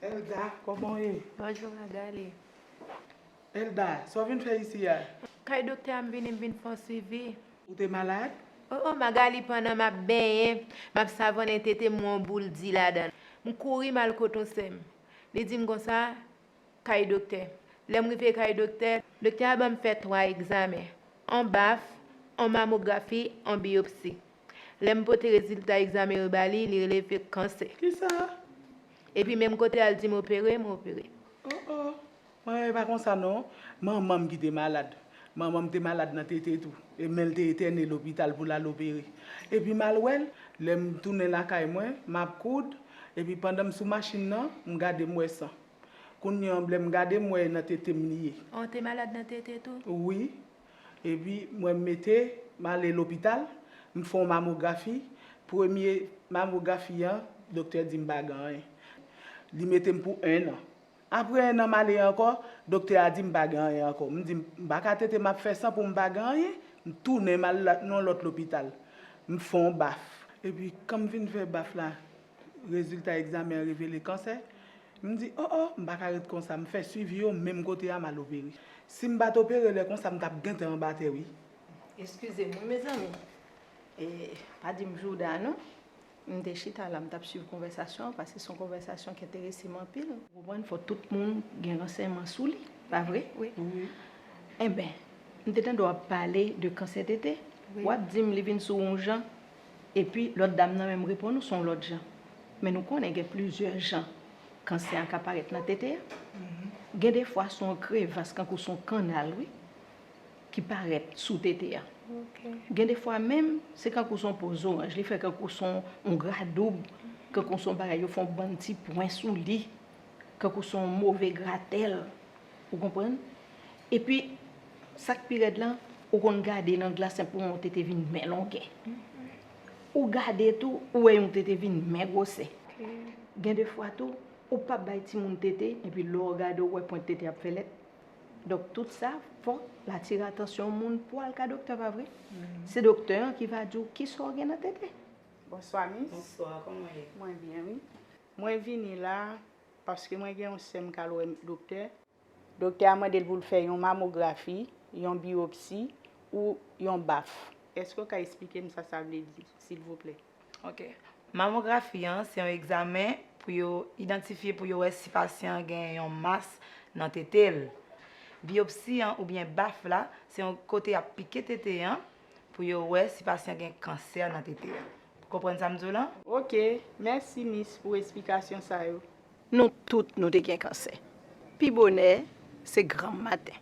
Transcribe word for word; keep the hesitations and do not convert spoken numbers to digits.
Elda, kòman w ye? Bonjou Magali. Elda, sa w vin fè isi a? Kay doktè a m vini, m vin fè yon swivi. Ou te malad? O o Magali, pandan m ap benyen, m ap savonnen tete m, yon boul di ladan l. M kouri m al kote yon sè m. Li di m konsa, kay doktè. Lè m rive kay doktè, doktè a ban m fè twa egzamen, yon baf, yon mamografi, yon biyopsi. Lè m pote rezilta egzamen yo ba li, li releve kansè. Kisa? Epi menm kote a l di m opere, m opere. O o. Mwen menm e pa konsa non. Manman m ki te malad. Manman m te malad nan tete tou. E men l te entène lopital pou l al opere. Epi m al wè l, lè m tounen lakay mwen, m ap koud, epi pandan m sou machin nan, m gade m wè san. Kounye a lè m gade m wè e nan tete m li ye. An te malad nan tete tou? Wi. Epi mwen m mete, m ale lopital, m fè yon mamografi. Premye mamografi an, doktè di m pa gen anyen. Li mete m pou ennan. Apre ennan m ale ankò, doktè a di m pa gen anyen ankò. M di m pa ka tete m ap fè san pou m pa gen anyen. M tounen m al la- nan lòt lopital. M fè yon baf. Epi kan m fin fè baf la, rezilta egzamen an revele kansè. M di o o, m pa ka ret konsa, m fè swivi yo menm kote a m al opere. Si m pa t opere lè konsa m t ap gentan anba tè wi. Eskize m wi mezanmi. E, pa di m jouda non. M te chita la, m t ap swiv konvèsasyon an, paske se yon konvèsasyon ki enterese m anpil. Ou konprann, fò tout moun gen ransèyman sou li, pa vre? Wi. Enben, m te tande w ap pale de kansè tete. W ap di m li vin sou yon jan, epi lòt dam nan menm reponn ou se yon lòt jan. Men nou konnen gen plizyè jan kansè an ka parèt nan tete a. Gen defwa se yon krevas, kankou se yon kannal, wi, ki parèt sou tete a. Gen defwa menm, se kankou se yon po zoranj, li fè kankou se yon, yon gradoub, kankou se yon bagay, yo fè yon bann ti pwen sou li, kankou se yon move gratèl, ou konprann? Epi, sa k pi rèd lan, ou konn gade nan glas, senpleman ou tete vin men longè. Ou gade tou, ou wè yon tete vin men gwosè. Gen defwa tou, ou p ap bay timoun tete, epi lè w gade, ou wè pwent tete ap fè lèt. Donk, tout sa, fòk l atire atansyon moun pou al ka doktè, pa vre? Se doktè an ki va di w kisa w gen nan tete. Bonswa, mis. Bonswa, kòman w ye? Mwen byen, wi. Mwen vini la paske mwen gen yon sè m k al wè doktè. Doktè a mande l pou l fè yon mamografi, yon biyopsi ou yon baf. Èske w ka esplike m sa sa vle di, silvouplè? Ok. Mamografi an se yon egzamen pou yo idantifye, pou yo wè si pasyan an gen yon mas nan tete l. Biyopsi an oubyen baf la, se yon kote y ap pike tete an pou yo wè si pasyan gen kansè nan tete a. Ou konprann sa m di w lan? Ok, mèsi mis pou esplikasyon sa yo. Nou tout nou te gen kansè. Pi bonè, se granm maten.